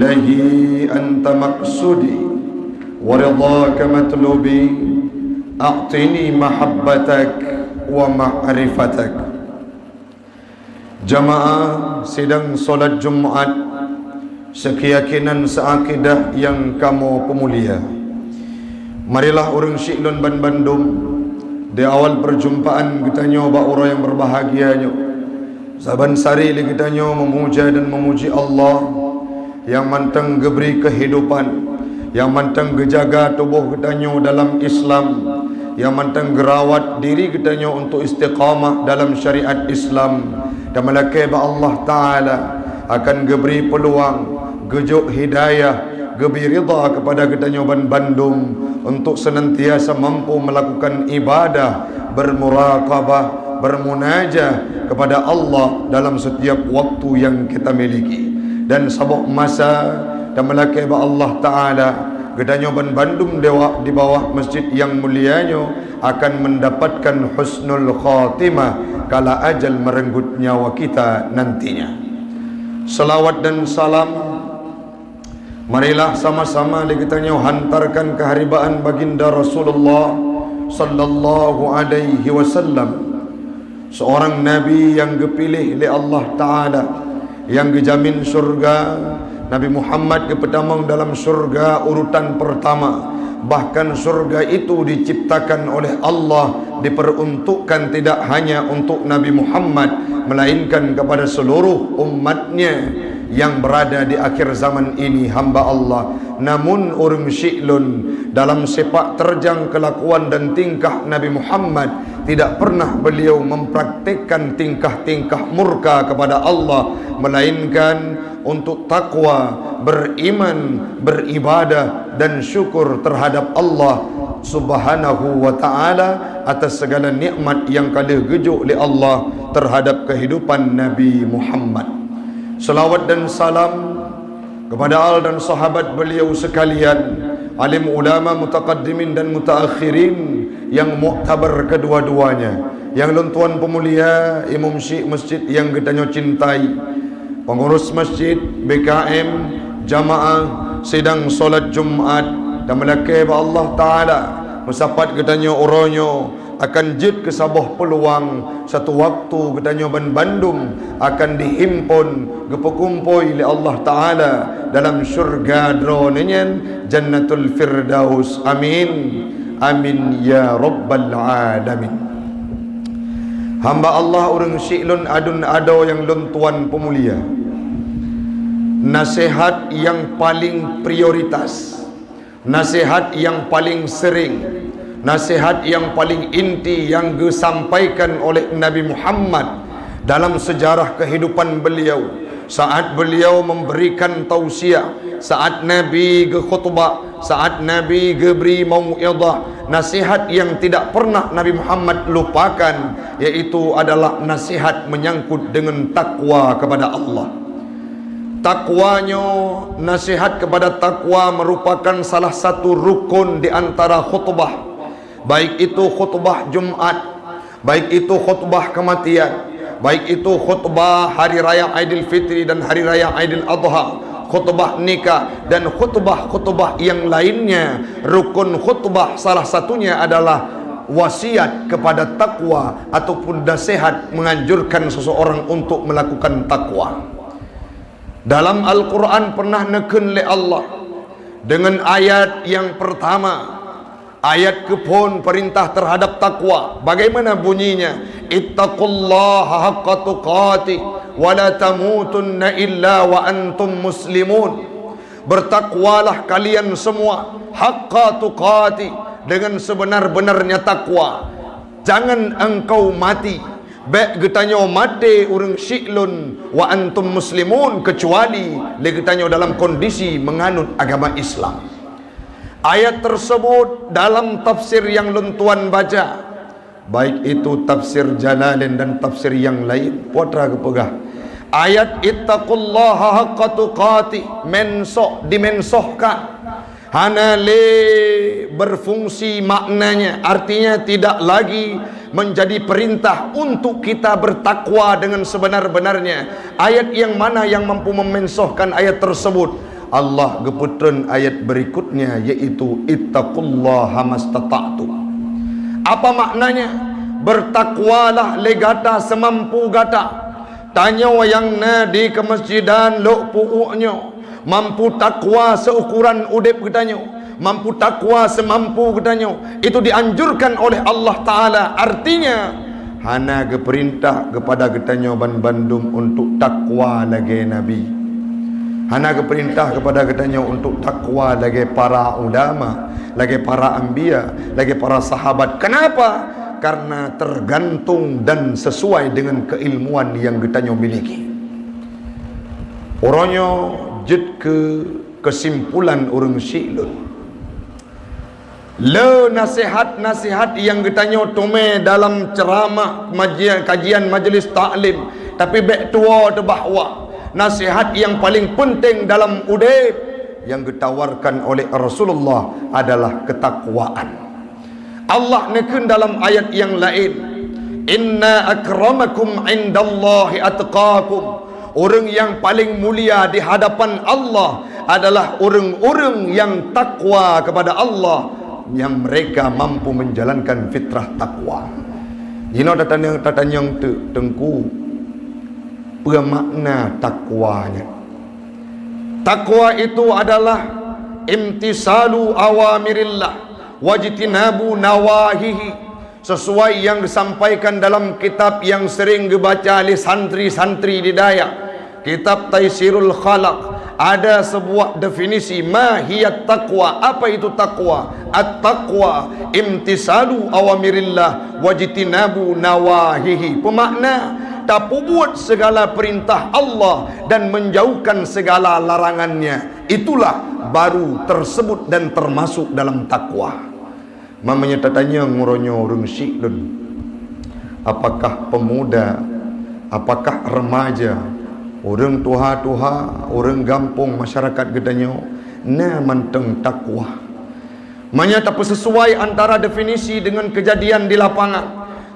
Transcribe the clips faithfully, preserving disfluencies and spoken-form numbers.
Ilahi anta maqsudi wa ridhaka matlubi, a'tini mahabbatak wa ma'rifatak. Jamaah sidang salat Jumat, seukeyakinan seuakidah nyang kamoe peumulia. Marilah ureuëng syiek lôn banbandum, di awal peujumpaan geutanyoe bak uroe nyang beubahgia nyoe, saban sari lé geutanyoe meumuja dan meumuji Allah, nyang mantong geubri keuhidupan, nyang mantong geujaga tuboh geutanyoe dalam Islam, nyang mantong geurawat diri geutanyoe untuk istiqamah dalam syariat Islam. Dan meulakée bak Allah Taala akan geubri peuluang, geujok hidayah, geubri ridha keupada geutanyoe banbandum untuk seunantiasa mampu meulakukan ibadah, beurmuraqabah, beurmunajah keupada Allah dalam seutiap waktu nyang kita miliki. Dan saboh masa, dan meulakée bak Allah Taala, geutanyoe banbandum dewa di bawah masjid nyang mulia nyoe akan meundapatkan husnul khatimah kala ajal meureugut nyawa kita nantinya. Salawat dan salam marilah sama-sama lé geutanyoe hantarkan keuharibaan Baginda Rasulullah sallallahu alaihi wasallam, seorang nabi nyang geupiléh lé Allah Taala, nyang geujamin syurga. Nabi Muhammad geupeutamong dalam syurga urutan peurtama. Bahkan syurga itu diciptakan oleh Allah, diperuntukkan tidak hanya untuk Nabi Muhammad, melainkan kepada seluruh umatnya yang berada di akhir zaman ini, hamba Allah. Namun ureuëng syiek lôn, dalam sepak terjang kelakuan dan tingkah Nabi Muhammad, tidak pernah beliau mempraktikkan tingkah-tingkah murka kepada Allah, melainkan untuk takwa, beriman, beribadah, dan syukur terhadap Allah Subhanahu wa Ta'ala atas segala nikmat nyang ka lheueh geujok lé Allah terhadap kehidupan Nabi Muhammad. Salawat dan salam kepada al dan sahabat beliau sekalian, alim ulama mutaqaddimin dan mutaakhirin yang muktabar kedua-duanya, yang lôn tuan peumulia, imum syiek masjid yang geutanyoe cintai, pengurus masjid, B K M, jamaah sidang salat Jumat, dan meulakée bak Allah Taala meusapat geutanyoe uroe nyoe akan jeuet keu saboh peuluang, satu waktu geutanyoe banbandum akan dihimpon, geupeukumpôi lé Allah Taala dalam syurga Droeneuh nyan, Jannatul Firdaus. Amin. Amin ya rabbal alamin. Hamba Allah ureuëng syiek lôn adun adoe nyang lôn tuan peumulia, nasihat nyang paling prioritas, nasihat nyang paling sering, nasihat nyang paling inti nyang geusampaikan oleh Nabi Muhammad dalam sejarah kehidupan beliau, saat beliau memberikan tausiah, saat Nabi geukhutbah, saat Nabi geubri mau'izah, nasihat nyang tidak pernah Nabi Muhammad lupakan, yaitu adalah nasihat menyangkut dengan takwa kepada Allah. Takwa nyoe, nasihat kepada takwa merupakan salah satu rukun di antara khutbah, baik itu khutbah Jumat, baik itu khutbah kematian, baik itu khutbah hari raya Aidil Fitri dan hari raya Aidil Adha, khutbah nikah, dan khutbah-khutbah yang lainnya. Rukun khutbah salah satunya adalah wasiat kepada takwa ataupun nasihat menganjurkan seseorang untuk melakukan takwa. Dalam Al-Quran pernah neukheun lé Allah dengan ayat yang pertama, ayat keuphon perintah terhadap takwa. Bagaimana bunyinya? "Ittaqullaha haqqa tuqatih wa la tamutunna illa wa antum muslimun." Bertakwalah kalian semua haqqa tuqatih, dengan sebenar-benarnya takwa. Jangan engkau mati, bék geutanyoe maté ureuëng syiek lôn, wa antum muslimun, kecuali lé geutanyoe dalam kondisi menganut agama Islam. Ayat tersebut dalam tafsir yang lôn tuan baca, baik itu tafsir Jalalain dan tafsir yang lain, putra geupeugah, ayat "Ittaqullaha haqqa tuqatih" mensok, dimensohkan. Hana lé berfungsi maknanya, artinya tidak lagi menjadi perintah untuk kita bertakwa dengan sebenar-benarnya. Ayat yang mana yang mampu memensohkan ayat tersebut? Allah geupeutreun ayat berikutnya, yaitu, "Ittaqullaha mastata'tum." Apa maknanya? "Bertakwalah lé gata seumampu gata." Tanyoe nyang na di keumeusidan Lhokseumawe nyoe, mampu takwa seuukuran udeb geutanyoe, mampu takwa seumampu geutanyoe. Itu dianjurkan oleh Allah Ta'ala. Artinya, hana geupeurintah keupada geutanyoe banbandum untuk takwa lagée nabi. Hana geupeurintah keupada geutanyoe untuk takwa lagée para ulama, lagée para anbiya, lagée para sahabat. Kenapa? Karena tergantung dan sesuai dengan keilmuan yang geutanyoe miliki. Uroe nyoe jeuet keu keusimpulan ureuëng syiek lôn. Le nasihat-nasihat nyang geutanyoe teumé dalam ceuramah, maji-, kajian majlis taklim, tapi bék tuwoe teuh bahwa nasihat nyang paleng peunteng dalam udeb nyang geutawarkan oleh Rasulullah adalah keutakwaan. Allah neukheun dalam ayat nyang laén, "Inna akramakum indallahi atqakum." Ureuëng nyang paleng mulia di hadapan Allah adalah ureuëng-ureuëng nyang takwa keupada Allah, nyang mereka mampu menjalankan fitrah takwa. Jinoe tatanyong, tatanyong teuk, Teungku, peue makna takwa nyan? Takwa itu adalah imtisalu awamirillah wajtinabu nawahihi. Sesuai nyang geusampaikan dalam kitab nyang sering geubaca lé santri-santri di dayah, kitab Taisirul Khalaq, ada sebuah definisi, ma hiya taqwa, apa itu takwa? At-taqwa imtisalu awamirillah wajtinabu nawahihi. Pemakna, tapeubuet segala perintah Allah dan menjauhkan segala larangan-Nya. Itulah baru tersebut dan termasuk dalam takwa. Meunyoe tatanyong uroe nyoe ureuëng syiek lôn, apakah pemuda, apakah remaja, ureuëng tuha-tuha, ureuëng gampông, masyarakat geutanyoe na mantong takwa? Meunyoe tapeuseusuai antara definisi dengan kejadian di lapangan,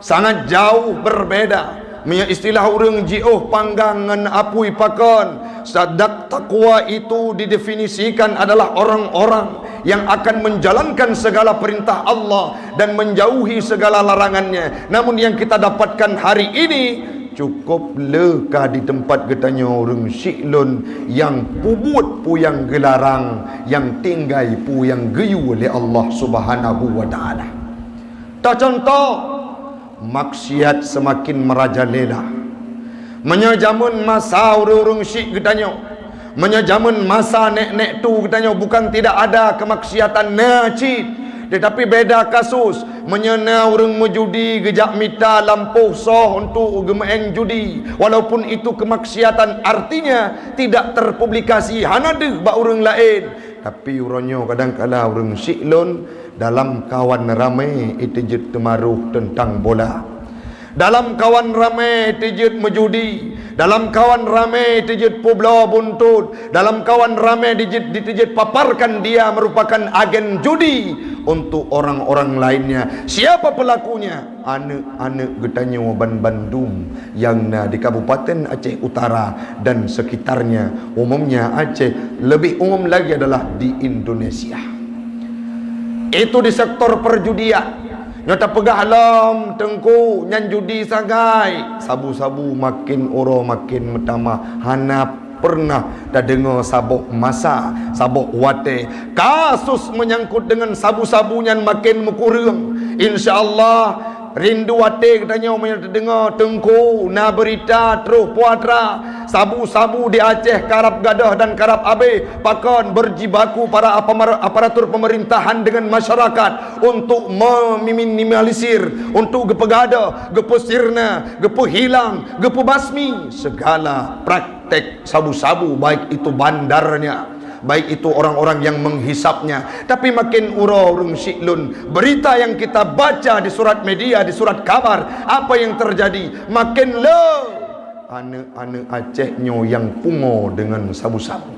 sangat jauh berbeda. Meunyoe istilah ureuëng jiôh panggang ngon apui pakon, sadak takwa itu didefinisikan adalah orang-orang yang akan menjalankan segala perintah Allah dan menjauhi segala larangan-Nya. Namun yang kita dapatkan hari ini, cukup le ka di teumpat geutanyoe ureuëng syiek lôn nyang peubuet peue nyang geularang, nyang tinggai peue nyang geuyue lé Allah Subhanahu wa Ta'ala. Teucontoh, maksiat seumaken meurajalela. Meunyoe jamén masa ureuëng-ureuëng syiek geutanyoe, meunyoe jamén masa nek-nek tu geutanyoe, bukan tidak ada kemaksiatan, na cit, tetapi beda kasus. Meunyoe na ureuëng meujudi geujak mita lampôh soh untuk geumeuéng judi, walaupun itu kemaksiatan, artinya tidak terpublikasi, hana deuh bak ureuëng laén. Tapi uroe nyoe kadang kala ureuëng syiek lôn dalam kawan ramé iteujeuet teumaroh teuntang bola. Dalam kawan ramé iteujeuet meujudi. Dalam kawan ramé iteujeuet peubloe buntut. Dalam kawan ramé dijeuet, diteujeuet paparkan dia merupakan agen judi untuk orang-orang lainnya. Siapa pelakunya? Aneuëk-aneuëk geutanyoe banbandum nyang na di Kabupaten Aceh Utara dan sekitarnya, umumnya Aceh, lebih umum lagi adalah di Indonesia. Itu di sektor perjudian. Nyoe tapeugah lom, Teungku, nyan judi sagai. Sabu-sabu makin uroe makin meutamah, hana pernah tadeungoe saboh masa, saboh watée kasus menyangkut dengan sabu-sabu nyan makin meukureueng. Insya Allah, rindu até geutanyoe meunyoe tadeungoe, Teungku, na beurita troh peue atra, sabu-sabu di Aceh karab gadôh dan karab abéh, pakon berjibaku para apamar-, aparatur pemerintahan dengan masyarakat untuk meminimalisir, untuk geupeugadôh, geupeusirna, geupeuhilang, geupeubasmi segala praktek sabu-sabu, baik itu bandarnya, baik itu orang-orang yang menghisapnya. Tapi makin uroe ureuëng syiek lôn, berita yang kita baca di surat media, di surat kabar, apa yang terjadi? Makin le aneuëk-aneuëk Aceh nyoe nyang pungo dengan sabu-sabu.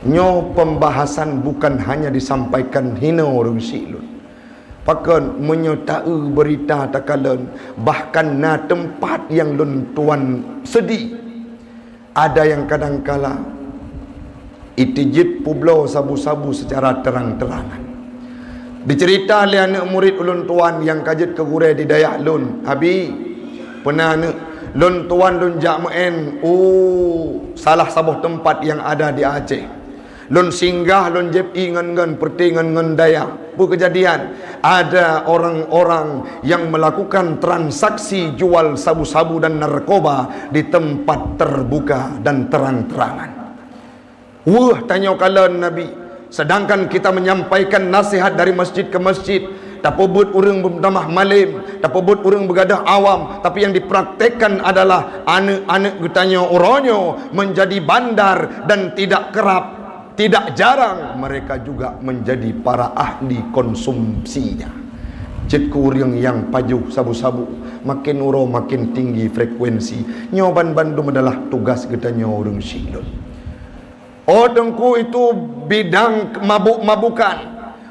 Nyoe pembahasan bukan hanya disampaikan hinoe ureuëng syiek lôn. Pakon meunyoe taeu beurita takalon, bahkan na teumpat nyang lôn tuan seudi. Ada nyang kadang kala Iteujeuet peubloe sabu-sabu seucara terang-terangan. Diceurita lé aneuk murit ulôn tuan nyang ka jeuet keu gurée di dayah lôn, "Abi, peuna aneuk, lôn tuan lôn jak meu'en u salah saboh teumpat nyang ada di Aceh. Lôn singgah, lôn jieb ié ngon-ngon peureute ngon-ngon dayah. Peue keujadian? Ada orang-orang yang melakukan transaksi jual sabu-sabu dan narkoba di tempat terbuka dan terang-terangan." Weueh tanyoe kalon Nabi, sedangkan kita menyampaikan nasihat dari masjid ke masjid, tapeubuet ureuëng beutamah malem, tapeubuet ureuëng beugadoh awam, tapi yang dipraktekkan adalah aneuk-aneuk geutanyoe uroe nyoe menjadi bandar dan tidak kerap, tidak jarang mereka juga menjadi para ahli konsumsinya. Cit keu ureuëng nyang pajoh sabu-sabu, makin uroe makin tinggi frekuensi. Nyoe ban bandum adalah tugas geutanyoe ureuëng syiek lôn. Oh Teungku, itu bidang mabuk-mabukan,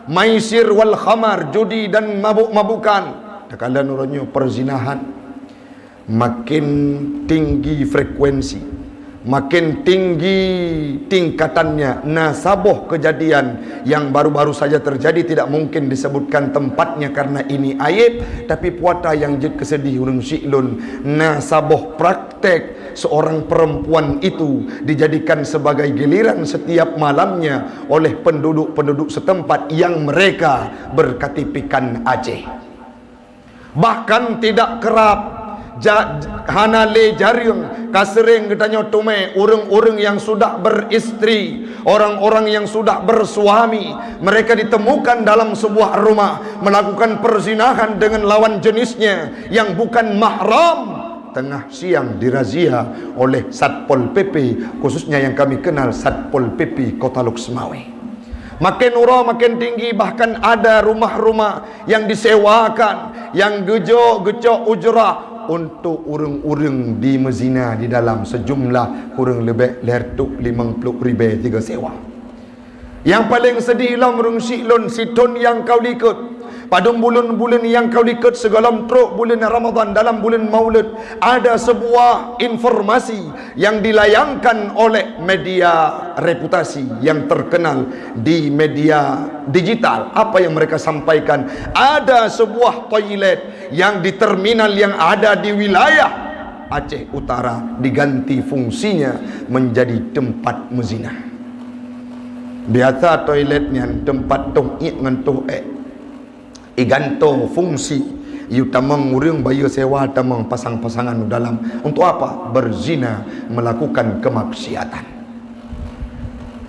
maisir wal khamar, judi dan mabuk-mabukan. Takalon uroe nyoe perzinahan makin tinggi frekuensi, makin tinggi tingkatannya. Na saboh kejadian yang baru-baru saja terjadi, tidak mungkin disebutkan tempatnya karena ini aib, tapi puata yang jeuet keuseudeh ureuëng syiek lôn, na saboh praktek seorang perempuan itu dijadikan sebagai giliran setiap malamnya oleh penduduk-penduduk setempat yang mereka berkatipikan Aceh. Bahkan tidak kerap, ja-, hana lé jareueng, ka seuréng geutanyoe teumé ureuëng-ureuëng yang sudah beristri, orang-orang yang sudah bersuami, mereka ditemukan dalam sebuah rumah melakukan perzinahan dengan lawan jenisnya yang bukan mahram. Tengah siang dirazia oleh Satpol P P, khususnya yang kami kenal Satpol P P Kota Lhokseumawe. Makin uroe makin tinggi, bahkan ada rumah-rumah yang disewakan, yang geujok geucok ujrah untuk ureuëng-ureuëng di meuzina di dalam sejumlah kurang lebih lhèe reutôh limong ploh ribèe sigoe sewa. Nyang paleng seudeh lom ureuëng syiek lôn, sithon nyang ka likot, padum buleuen-buleuen nyang ka likot sigohlom trok buleuen Ramadhan dalam buleuen Maulud, ada sebuah informasi yang dilayangkan oleh media reputasi yang terkenal di media digital. Apa yang mereka sampaikan? Ada sebuah toilet yang di terminal yang ada di wilayah Aceh Utara diganti fungsinya menjadi tempat meuzina. Biasa toilet nyan teumpat toh iek ngon toh ék. Iganto fungsi, yue tamong ureuëng bayeue sewa, tamong pasang-pasangan u dalam. Untuk apa? Berzina, melakukan kemaksiatan.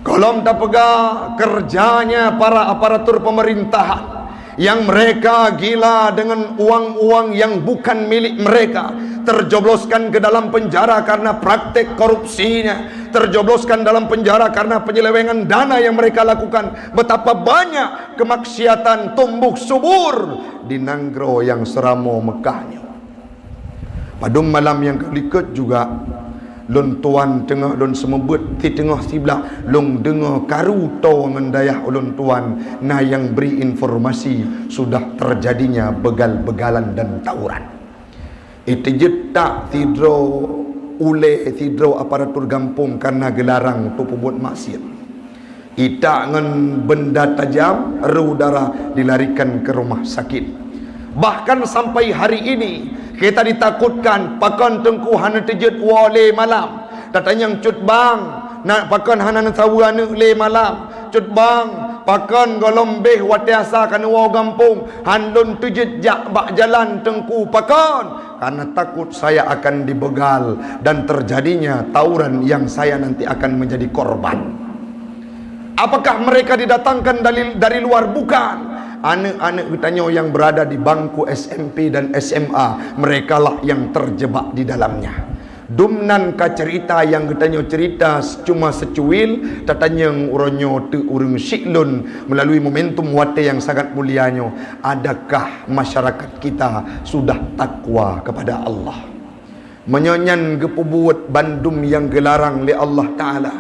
Gohlom tapeugah kerjanya para aparatur pemerintahan yang mereka gila dengan uang-uang yang bukan milik mereka, terjobloskan ke dalam penjara karena praktek korupsinya, terjobloskan dalam penjara karena penyelewengan dana yang mereka lakukan. Betapa banyak kemaksiatan tumbuh subur di nanggroe nyang seuramoe Meukah nyoe. Padum malam nyang ka likot juga, lôn tuan teungoh lôn seumeubeuet, siteungoh siblah lôn deungoe karu toe ngon dayah ulôn tuan na nyang bri informasi sudah terjadinya begal-begalan dan tawuran. Iteujeuet tak sidroe ulée sidroe aparatur gampông kareuna geularang untuk peubuet maksiat. Itak ngon benda tajam, rôh darah, dilarikan ke rumah sakit. Bahkan sampai hari ini, kita ditakutkan, pakon Teungku hana teujeuet woe lé malam. Tatanyong cut bang, na pakon hana neusaweue aneuk lé malam. Cut bang, pakon gohlom béh watée asa ka neuwoe gampông, han lôn teujeuet jak bak jalan Teungku, pakon? Karena takut saya akan dibegal dan terjadinya tawuran yang saya nanti akan menjadi korban. Apakah mereka didatangkan dari, dari luar? Bukan. Aneuk-aneuk geutanyoe yang berada di bangku S M P dan S M A, merekalah yang terjebak di dalamnya. Dumnan ka cerita nyang geutanyoe cerita cuma secuil, tatanyong uroe nyoe teuk ureuëng syiek lôn melalui momentum watée nyang sangat mulia nyoe, adakah masyarakat kita sudah takwa kepada Allah? Meunyoe nyan geupeubuet bandum nyang geularang lé Allah Taala,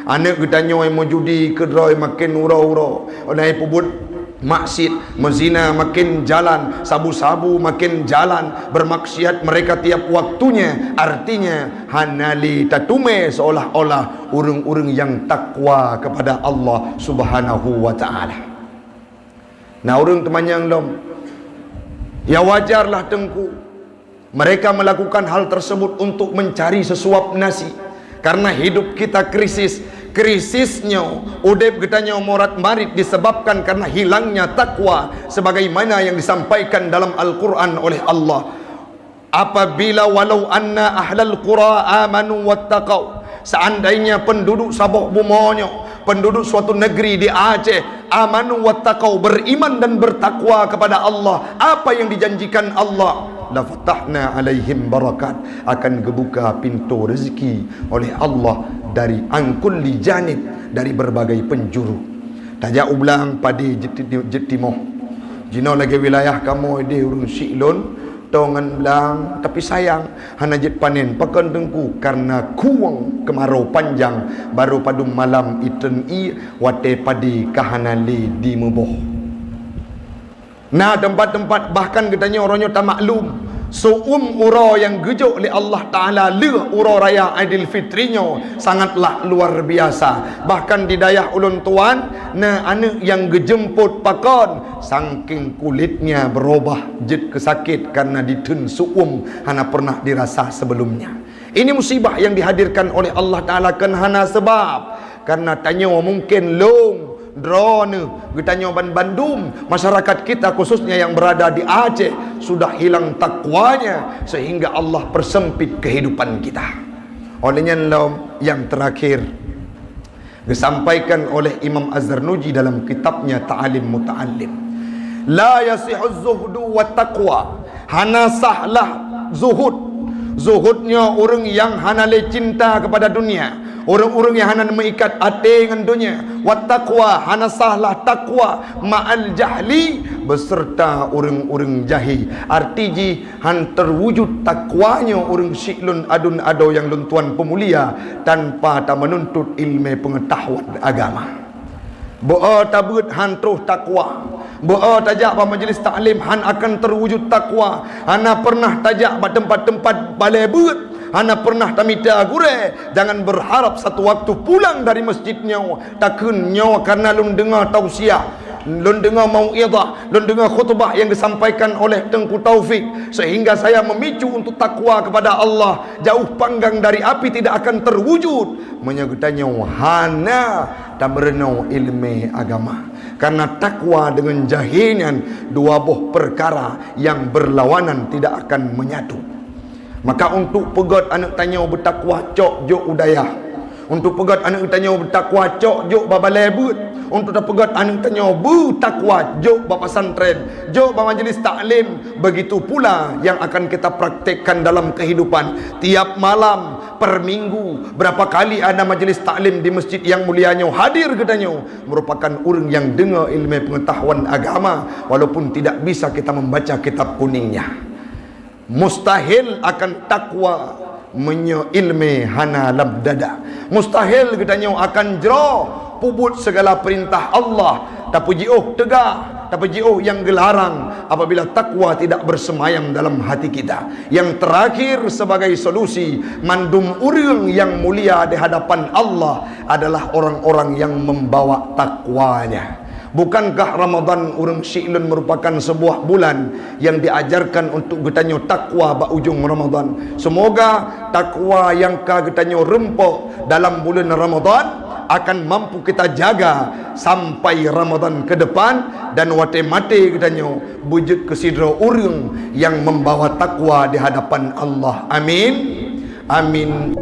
aneuk geutanyoe meujudi keudroe maken uroe-uroe, óh lheueh peubuet Maksiat, mezina makin jalan, sabu-sabu makin jalan, bermaksiat mereka tiap waktunya, artinya hana lé tateumé seolah-olah ureuëng-ureuëng nyang takwa kepada Allah Subhanahu wa Ta'ala. Nah, ureuëng teumanyong lom, ya wajarlah Teungku, mereka melakukan hal tersebut untuk mencari sesuap nasi. Karena hidup kita krisis. Krisis nyoe, udeb geutanyoe morat-marit disebabkan karena hilangnya takwa, sebagaimana yang disampaikan dalam Al-Quran oleh Allah. Apabila walau anna ahlal qura amanu wattaqau, seandainya penduduk saboh bumoe nyoe, penduduk suatu negeri di Aceh, amanu wattaqau, beriman dan bertakwa kepada Allah, apa yang dijanjikan Allah? Lafatahna alaihim barakat, akan geubuka pintoe rezeki oleh Allah dari an kulli janib, dari berbagai penjuru. Tajak u blang padé jeuet, jeuet timoh. Jinoe lagée wilayah kamoe deh ureuëng Siklon, toe ngon blang, tapi sayang, hana jeuet panen. Pakon Teungku? Karena kueng keumarô panjang, barô padum malam itreun ié, watée padé ka hana lé dimeuboh. Na teumpat-teumpat bahkan geutanyoe uroe nyoe tamaklum, seu-uem uroe nyang geujok lé Allah Ta'ala lheueh uroe raya Aidilfitri nyoe sangatlah luar biasa. Bahkan di dayah ulôn tuan, na aneuëk nyang geujeumpot pakon, sangking kulitnya berubah jeuet keu sakét karena ditheun seu-uem hana pernah dirasa sebelumnya. Ini musibah yang dihadirkan oleh Allah Ta'ala kon hana sebab. Karena tanyoe mungkin lôn, droeneuh, geutanyoe ban bandum, masyarakat kita khususnya yang berada di Aceh, sudah hilang takwanya, sehingga Allah persempit kehidupan kita. Oleh nyan lom, yang terakhir, geusampaikan oleh Imam Az-Zarnuji dalam kitabnya Ta'alim Muta'allim, "La yasihuz zuhdu wa taqwa." Hana sahlah zuhud. Zuhud nyoe ureuëng nyang hana lé cinta kepada dunia, ureuëng-ureuëng nyang hana meuikat até ngon dunia. Wa taqwa, hana sahlah takwa, ma'al jahli, beserta ureuëng-ureuëng jahé. Arti jih, han teuwujud takwa nyoe ureuëng Siklon adun adoe nyang lôn tuan peumulia tanpa tameununtut ileumé peungeutahuan agama. Beu-o tabeuet han troh takwa. Beu-o tajak bak majlis taklim han akan teuwujud takwa. Hana pernah tajak bak teumpat-teumpat balée beuet. Hana pernah tamita gurée. Jangan berharap satu waktu pulang dari masjid nyoe, takheun nyoe karena lôn deungoe tausiah, lôn deungoe mauidhah, lôn deungoe khutbah yang disampaikan oleh Teungku Taufik, sehingga saya memicu untuk takwa kepada Allah. Jauh panggang dari api tidak akan terwujud meunyoe geutanyoe hana tameurunoe ileumé agama. Karena takwa dengan jahé nyan dua boh peukara nyang beurlawanan, tidak akan menyatu. Maka untuk peugét aneuëk tanyoe beutakwa, cok jok u dayah. Untuk peugét aneuëk tanyoe beutakwa, cok jok bak balée beuet. Untuk tapeugét aneuëk tanyoe beutakwa, jok bak pesantren, jok bak majlis taklim. Begitu pula yang akan kita praktekkan dalam kehidupan. Tiap malam, per minggu, berapa kali ada majlis taklim di masjid yang mulia nyoe, hadir geutanyoe, merupakan ureuëng nyang deungoe ileumé peungeutahuan agama, walaupun tidak bisa kita membaca kitab kuningnya. Mustahil akan takwa meunyoe ileumé hana lam dada. Mustahil geutanyoe akan jroh peubuet segala perintah Allah, tapeujiôh teuga, tapeujiôh nyang geularang apabila takwa tidak bersemayam dalam hati kita. Yang terakhir, sebagai solusi, mandum ureuëng nyang mulia di hadapan Allah adalah orang-orang yang membawa takwanya. Bukankah Ramadan ureuëng Siklon merupakan sebuah bulan yang diajarkan untuk geutanyoe takwa bak ujong Ramadan? Semoga takwa nyang ka geutanyoe reumpok dalam bulan Ramadan akan mampu kita jaga sampai Ramadan ke depan, dan watée maté geutanyoe beujeuet keu sidroe ureuëng nyang membawa takwa di hadapan Allah. Amin. Amin.